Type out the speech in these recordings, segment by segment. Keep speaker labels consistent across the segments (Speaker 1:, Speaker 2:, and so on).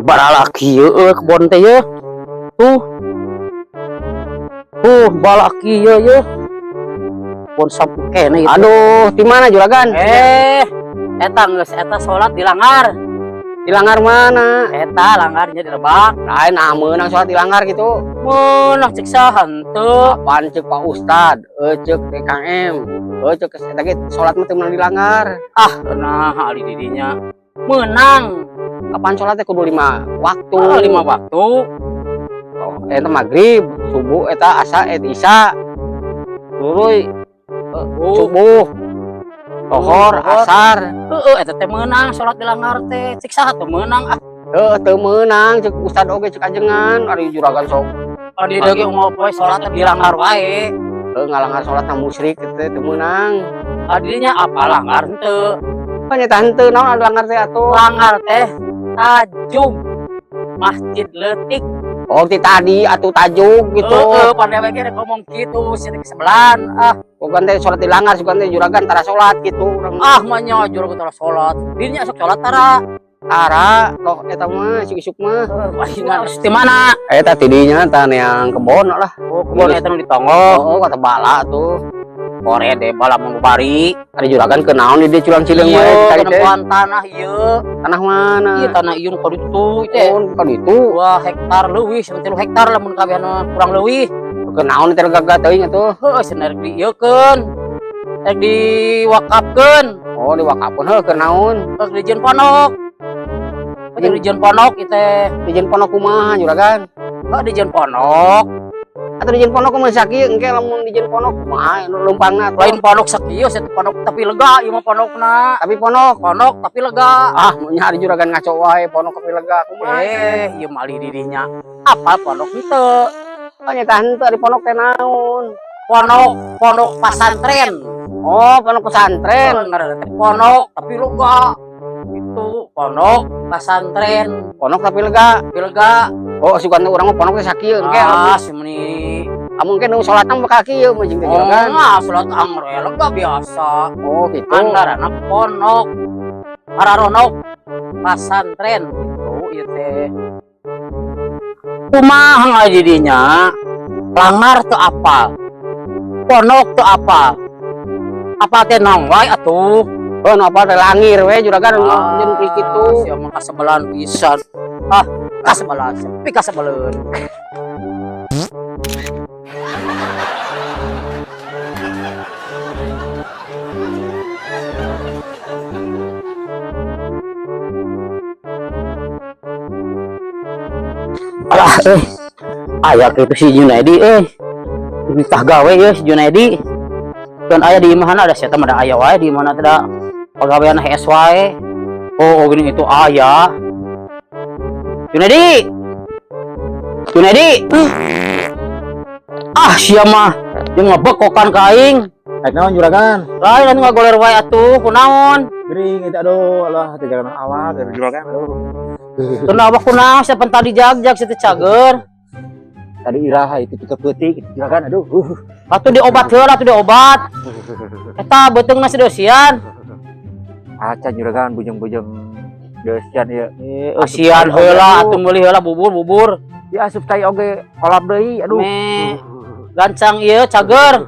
Speaker 1: Baralaki eueuh kebon teh yeuh. Tuh. Tuh balaki yeuh yeuh. Kebon sampeu keneh ieu.
Speaker 2: Aduh, di mana juragan?
Speaker 1: Eta geus eta salat dilanggar.
Speaker 2: Dilanggar mana?
Speaker 1: Eta langgarnya di Lebak.
Speaker 2: Lain nah meunang salat dilanggar gitu.
Speaker 1: Meunang cek saha henteu.
Speaker 2: Apaan cek Pak Ustad? Cek TKM. Cek eta ge salat mah teu meunang dilanggar.
Speaker 1: Ah, nah ali didinya. Meunang.
Speaker 2: Kapan salat teh kudu 5 waktu.
Speaker 1: Oh, 5 waktu.
Speaker 2: Oh, eta maghrib, subuh eta asa eta isya. Tuluy subuh. Lohor, asar.
Speaker 1: Heeh, eta teh meunang salat dilanggar teh. Cek saha teu meunang ah.
Speaker 2: Heuh, teu meunang cek ustad oge cek ajengan ari juragan sok.
Speaker 1: Adi deui ge ngopoe salat teh dilanggar wae.
Speaker 2: Heuh, ngalanggar salat na musyrik kitu teh teu meunang.
Speaker 1: Adinya apa langgar henteu?
Speaker 2: Pan eta henteu naon anu langgar teh atuh?
Speaker 1: Langgar teh tajug masjid leutik.
Speaker 2: Oh, ti tadi atuh tajug gitu.
Speaker 1: Heeh, pan dewek ge rek ngomong kitu sirik sebelan ah.
Speaker 2: Bukan teh salat dilanggar, sugan teh juragan tara salat gitu.
Speaker 1: Ah, mah nya juragan tara salat. Dirinya sok salat tara.
Speaker 2: Tara, loh eta mah isuk-isuk mah.
Speaker 1: Wah, geus di mana?
Speaker 2: Eta tidinya tah neang kebon lah.
Speaker 1: Oh, kebon eta nu di tonggoh.
Speaker 2: Oh, kata bala tuh.
Speaker 1: Kore deh bala mun bari.
Speaker 2: Ari juragan ke naon di dieu culang-cileung wae
Speaker 1: Iya,
Speaker 2: tadi teh.
Speaker 1: penempuhan tanah ieu.
Speaker 2: Tanah mana?
Speaker 1: Ieu tanah ieu nu kaditu teh.
Speaker 2: Oh, nu kaditu.
Speaker 1: 2 hektar leuwih, sampai 3 hektar lah mun kabehna kurang leuwih.
Speaker 2: Ke naon teh gagah teuing atuh?
Speaker 1: Heuh, cenah rek diieukeun. Rek diwakafkeun.
Speaker 2: Oh, diwakafkeun heuh ke naon?
Speaker 1: Rek dijieun pondok. Rek dijieun pondok ieu teh.
Speaker 2: Dijieun pondok kumaha juragan?
Speaker 1: Heuh, dijieun pondok.
Speaker 2: Atuh dijieun pondok kumaha sakieu engke lamun dijieun pondok kumaha leumpangna atuh?
Speaker 1: Lain pondok sakieu sia pondok tapi lega ieu mah pondokna.
Speaker 2: Tapi pondok.
Speaker 1: Pondok tapi lega.
Speaker 2: Ah, mun nya ari juragan ngaco wae pondok tapi lega kumaha?
Speaker 1: Ieu mah alih didinya. Apa pondok henteu?
Speaker 2: Oh, nya tah henteu ari pondok teh naon?
Speaker 1: Pondok, pondok pesantren.
Speaker 2: Oh, pondok pesantren.
Speaker 1: Ngaranna teh pondok tapi lega. Itu pondok pesantren.
Speaker 2: Pondok tapi lega.
Speaker 1: Tapi lega.
Speaker 2: Oh, sugan teh urang mah pondok teh sakieu engke.
Speaker 1: Ah, si meuni.
Speaker 2: Amun engke nu salatna mah bakal kieu mah jeung teh juragan.
Speaker 1: Oh, salat angger lega biasa.
Speaker 2: Oh, gitu.
Speaker 1: Ngaranna pondok. Araronok pesantren gitu ieu teh. Kumaha ngaji dinya? Langgar teu apal. Pondok teu apal. Apal teh naon wae atuh?
Speaker 2: Oh, nu apal teh langir we juragan nu jeung kitu.
Speaker 1: Sia mah kasebelan pisan. Ah, kasebelan, sepi kasebeleun. Alah, aya kitu si Junaidi euy. Nitah gawe euy si Junaidi. Dan aya di imahna ada sia teh mah da aya wae di imahna teh da pagawean hees wae. Oh, oh gini itu aya. Junaidi. Junaidi. Ah, sia mah jeung ngebekokan ka aing.
Speaker 3: Rek naon juragan?
Speaker 1: Lain atuh ngagoler wae atuh, kunaon?
Speaker 3: Gering eta aduh, alah teh jalan awak dari juragan aduh.
Speaker 1: Teu awak kunaon sia pan tadi jag-jag sia teh cager.
Speaker 3: Tadi iraha itu tutup peutik juragan aduh.
Speaker 1: Atuh diobat heula atuh diobat. Eta beuteungna sideusian.
Speaker 3: Acan juragan bujeng-bujeng deusian ieu.
Speaker 1: Eusian heula atuh meuli heula bubur-bubur.
Speaker 3: Ya asup cai oge kolab deui aduh.
Speaker 1: Me gancang ieu cager.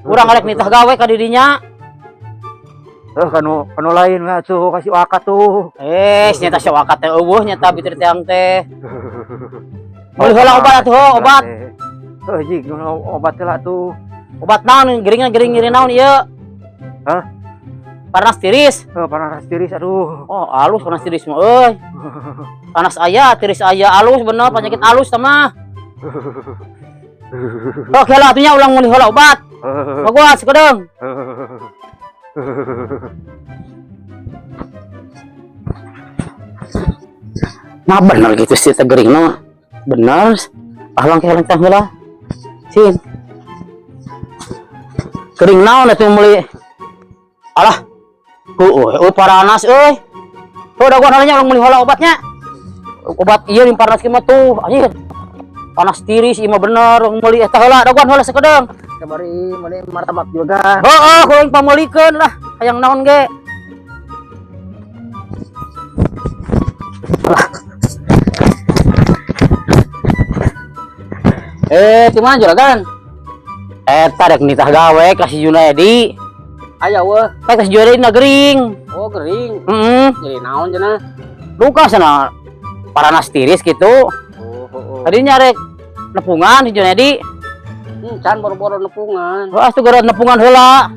Speaker 1: Urang arek nitah gawe ka didinya.
Speaker 3: Kanu lain lah tuh kasih wakat tuh.
Speaker 1: Nyata si wakat teh eueuh nyata bitir teang teh. Meuli heula obat atuh, heuh, obat.
Speaker 3: Jig, nu obat heula tuh.
Speaker 1: Obat naon geringan gering gering naon ieu?
Speaker 3: Hah?
Speaker 1: Panas tiris.
Speaker 3: Panas tiris aduh.
Speaker 1: Oh, alus panas tiris mah euy. Panas aya, tiris aya, alus bener penyakit alus tah mah. Oke lah atunya ulang meuli heula obat. Bagus sakedeung. Nah bener gitu sih teh gering mah. Bener. Ahlang ke halang teh heula. Sin. Gering naon atuh meuli? Alah. Heueuh, eueuh paranas euy. Heuh dagoan heula nya urang meuli heula obatnya. Obat ieu yang panas mah tuh, anjir. Panas tiris ieu mah bener urang meuli eta heula dagoan heula sakedeung.
Speaker 3: Kamari meuli martabak juga.
Speaker 1: Heeh, kuring pameulikeun lah, hayang naon ge.
Speaker 2: Eh, di mana juragan?
Speaker 1: Eta rek nitah gawe ka si Junaedi.
Speaker 2: Aya weh.
Speaker 1: Teh ka si Junaedi na gering.
Speaker 2: Oh, gering.
Speaker 1: Heeh.
Speaker 2: Jadi naon cenah?
Speaker 1: Duka sana paranas tiris gitu.
Speaker 2: Oh, oh, oh.
Speaker 1: Tadinya rek nepungan si Junaedi.
Speaker 2: Can boro-boro nepungan.
Speaker 1: Wah, tuh gara nepungan heula.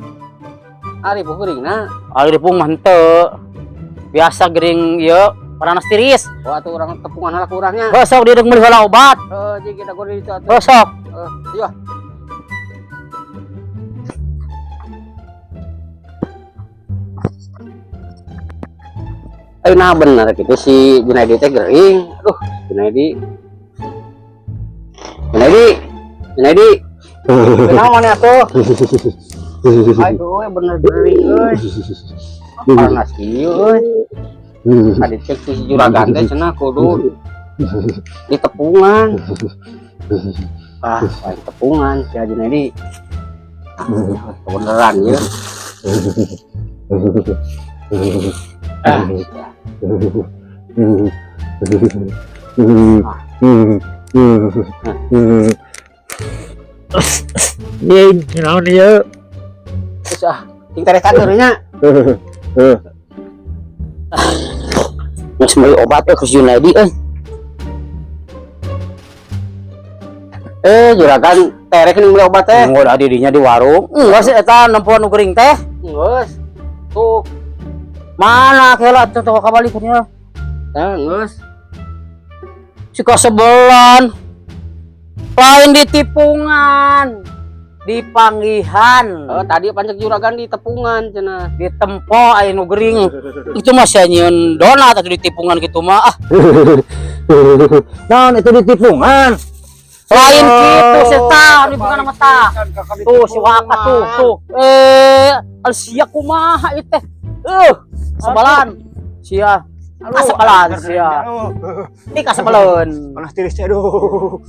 Speaker 2: Ari bu geuringna.
Speaker 1: Ali depung mah henteu. Biasa gering ieu paranas tiris.
Speaker 2: Oh, atuh urang tepungan heula ku urangnya.
Speaker 1: Heuh sok dia rek meuli heula obat.
Speaker 2: Heuh, jeung kita gori itu atuh.
Speaker 1: Heuh sok.
Speaker 2: Heuh, iya. Eh, nah bener gitu si Junaidi teh gering. Aduh, Junaidi. Junaidi. Junaidi. Kunaon atuh? Aduh, bener gering euy. Panas kieu euy. Tadi cek si juragan teh cenah kudu di tepungan. Ah, lain tepungan si Junaidi. Ah, beneran ya. Ah,
Speaker 3: Ning, naon ieu?
Speaker 2: terus ah, ting tarik nya.
Speaker 1: Geus meuli obat teh ka si Junaedi euy.
Speaker 2: Eh, juragan terek nih beli obat teh.
Speaker 1: Nunggu ada didinya di warung. Enggak sih eta nempoan nu gering teh.
Speaker 2: Geus. Tuh,
Speaker 1: Mana kela tuh toko kabalikeun.
Speaker 2: Tah, geus.
Speaker 1: Si kasebelan. Lain ditipungan. Dipanggihan.
Speaker 2: Oh, tadi pancek juragan di tepungan cenah.
Speaker 1: Ditempo aya nu gering. Itu mah sia nyieun donat atau ditipungan gitu mah. Ah,
Speaker 3: Naon itu ditipungan?
Speaker 1: lain gitu setan, bukan sama ta. Tuh si Waka tuh, tuh. Eh, al sia kumaha ieu teh. Sebalan. Sia. Kasebalan sia. Ini kasebalan.
Speaker 3: Panas tiris aduh.